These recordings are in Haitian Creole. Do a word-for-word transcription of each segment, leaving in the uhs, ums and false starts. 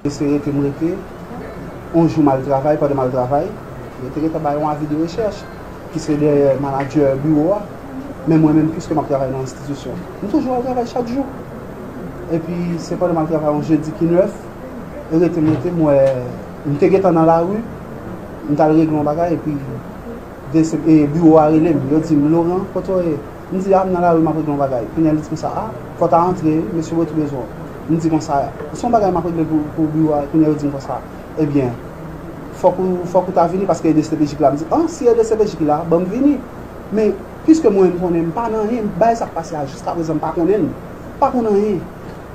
Mesye rete m rete, yon jou m al travay, pandan m al travay, yo te gentan bay yon avi de rechèch, ki se dèyè manadjè biwo a. Men mwen menm, piske m ap travay nan enstitisyon, m toujou al travay chak jou. Epi, se pandan m al travay yon jedi ki nèf, e rete m rete, m wè, m te gentan nan lari, m t al regle yon bagay, epi de se, e, biwo a rele m, yo di m, "Laurent, kote w ye?" M di, "A, m nan lari, m ap regle yon bagay." Kounye a, li di konsa, "A, fò w ta antre wi, mesye Bretou bezwen w." M di konsa, "Se yon bagay m ap regle pou, pou biwo a." Kounye a, yo di m konsa, "Ebyen, fòk ou, fòk ou ta vini paske e de se pe je ki la." M di, "A, si e de se pe je ki la, ban m vini." Men, piske mwen, m konnen m pa nan anyen, bagay sa k pase a jiskaprezan, m pa konnen l. M pa konn anyen.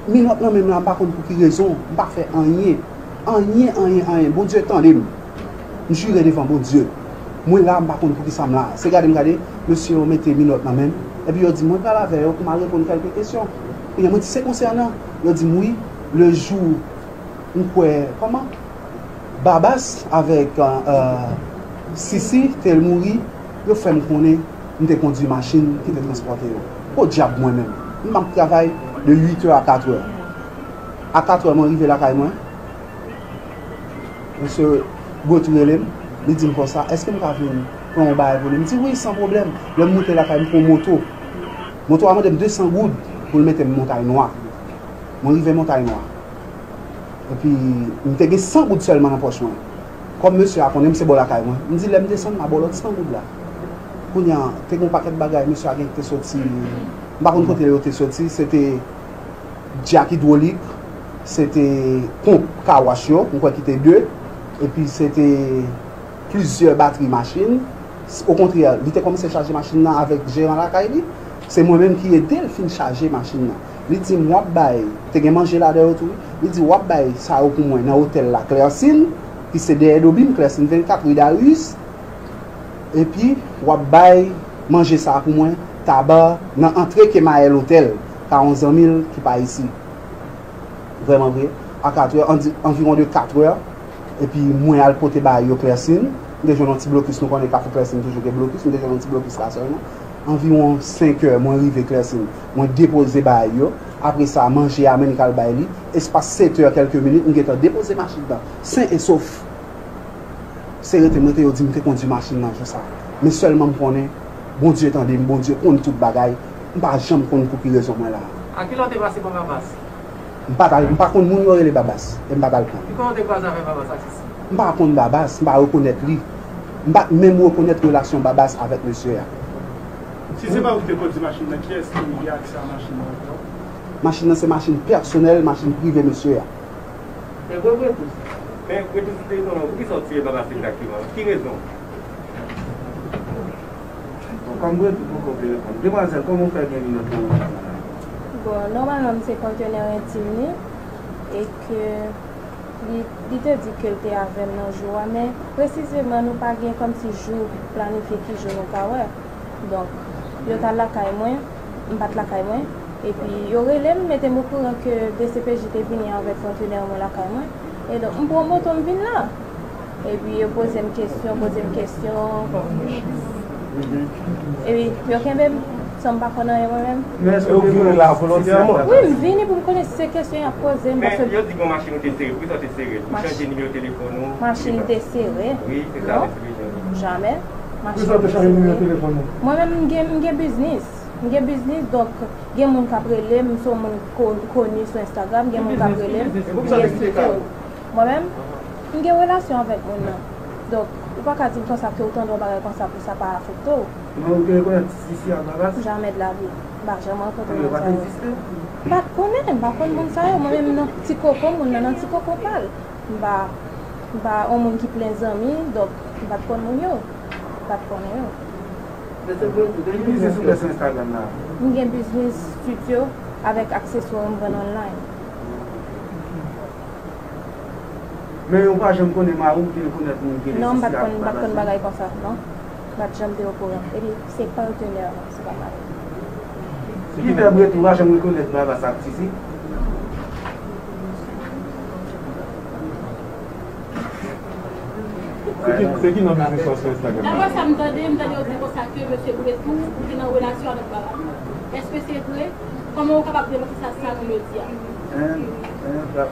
Minòt nan men m la, m pa konn pou ki rezon, m pa fè anyen. Anyen, anyen, anyen. Bondye tande m. M jire devan Bondye. Mwen la, m pa konn poukisa m la. Se gade m gade, mesye yo mete minòt nan men m. Epi yo di m, mwen pral avè yo pou m al reponn kèlke kesyon. Ebyen, mwen di, se konsènan? Yo di m, wi, le jou m kwè, kòman? Babas avèk, euh, Sisi te mouri, yo fè m konnen m te kondui machin ki te transpòte yo. Podyab mwen menm. M ap travay de uit è a kat è. A kat è mwen rive lakay mwen. Mesye Bretou rele m, li di m konsa, èske m ka vin pran yon bagay pou li? M di wi, san pwoblèm. Lè m moute lakay, m pran moto. Moto a mande m de san goud pou l mete m Montay Nwa. Mwen rive Montay Nwa. Epi, m te gen san goud sèlman nan pòch mwen. Kòm mesye a konnen m se bò lakay mwen, m di lè m desann, m a ba w lòt san goud la. Kounye a, te gen yon pakèt bagay, mesye a gen te soti, m pa konn kote yo te soti, se te djak idwolik, se te ponp kawach yo, m kwè ki te de, epi se te plizyè batri machin. Okontrè, li te kòmanse chaje machin nan avèk jeran lakay li. Se mwen menm ki ede l fin chaje machin nan. Li di m, w ap bay, te gen manje ladan yo tou, wi. Li di, w ap bay sa yo pou mwen nan otèl la, Clercine, ki se dèyè do bim, Clercine vennkat, ri Darius. Epi, w ap bay manje sa a pou mwen, Taba, nan antre Kemayèl Otèl, ka yon zanmi l ki pa isi. Vrèman vre, a kat è, anvi-, anviwon de kat è, epi mwen al pote bagay yo Clercine. M te jwenn yon ti blokis, nou konnen Kafou Clercine toujou gen blokis, m te jwenn yon ti blokis la sèlman. Anviwon senk è, mwen rive Clercine, mwen depoze bagay yo. Apre sa, manje a, men m k al bay li. Espas sèt è kèlke minit, m gentan depoze machin nan, sen e sof. Se rete m rete, yo di m te kondui machin nan jou sa. Men sèlman m konnen, Bondye tande m, Bondye konn tout bagay. M pa janm konn pou ki rezon mwen la. A kilè w te pase pa Babas? M pa t al, m pa konn moun yo rele Babas, e m pa t al pran. Ki kòman w te kwaze avèk Babas ak Sisi? M pa konn Babas, m pa rekonèt li. M pa t menm rekonèt relasyon Babas avèk mesye a. Si se pa ou ki te kondui machin nan, kiyès ki gen aksè a machin nan ankò? Machin nan se machin pèsonèl, machin prive mesye a. Men Bretou, men Bretou, si te konnen, poukisa w tiye Babas egzakteman? Ki rezon? Kòm Bretou poko vle reponn. Demwazèl, kòman w fè gen minòt nan machin nan? Bon, nòmalman, m se patenè entim li, e ke li, li te di ke l te avè m nan jou a, men presizeman, nou pa gen kòmsi jou planifye ki jou nou ka wè. Donk, yo t al lakay mwen, m pa t lakay mwen, epi yo rele m, mete m okouran ke D C P J te vini avèk patenè mwen lakay mwen. E donk, m pran moto, m vin la. Epi yo poze m kesyon, poze m kesyon. Epi yo kenbe m, san m pa konn anyen mwen menm. Men èske w te vini la volontèman? Wi, m vini pou m konnen si se kesyon y ap poze m, paske... Men yo di gen yon machin ou te sere, poukisa w te sere l? Ou chanje nimewo telefòn ou? Machin te sere? Wi, se sa, non, mesye Bejwen. Jamè. Poukisa w te chanje nimewo telefòn ou? Mwen menm, m gen, m gen biznis. M gen biznis, donk gen moun k ap rele m, m se yon moun ko-, koni sou Instagram, gen moun k ap rele m, m gen site yo. Mwen menm, m gen relasyon avèk moun nan. Donk, ou pa ka di m konsa ke ou tande yon bagay konsa pou sa pa afekte w. Men ou te rekonèt Sisi ak Babas? Jamè de la vi. M pa janm rankontre moun sa yo. Yo pa t egziste? M pa t konnen, m pa konn moun sa yo. Mwen menm nan ti koko, moun nan nan ti koko pa l. M pa, m pa yon moun ki plen zanmi, donk m pa t konn moun yo. M pa t konnen yo. Ki biznis ou fè sou Instagram la? M gen biznis estidyo avèk akseswa m vann online. Men ou pa janm konnen mari w te rekonèt moun ki rele Sisi ak Babas? Non, m pa t konn, m pa t konn bagay konsa, non. M pa t janm te okouran. Epi, se patenè mwen, se pa mari m. Ki fè Bretou pa janm rekonèt Babas ak Sisi? Se ki, se ki non biznis ou sou Instagram? Daprè sa m tande, m tande yo di konsa ke mesye Bretou, ou te nan relasyon avèk Babas. Èske se vre? Kòman ou kapab demanti sa, sa moun yo di a? Hein? Hein, frap.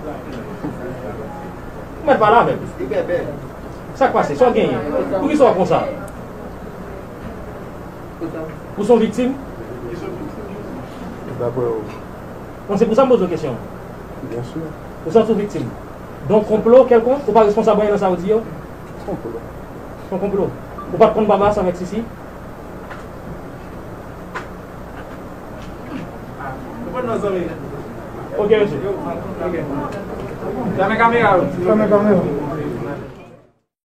Ou mèt pale avè m. Sa k pase? Sa w genyen? Poukisa w konsa? Ou se yon viktim? Dapre ou? Bon, se pou sa m poze w kesyon. Byen si. Ou santi w viktim. Donk, konplo kèlkonk, ou pa responsab anyen nan sa yo di yo? Konplo. Se yon konplo. Ou pa t konn Babas avèk Sisi? Ok, mesye. Ok. Fèmen kamera yo. Fèmen kamera.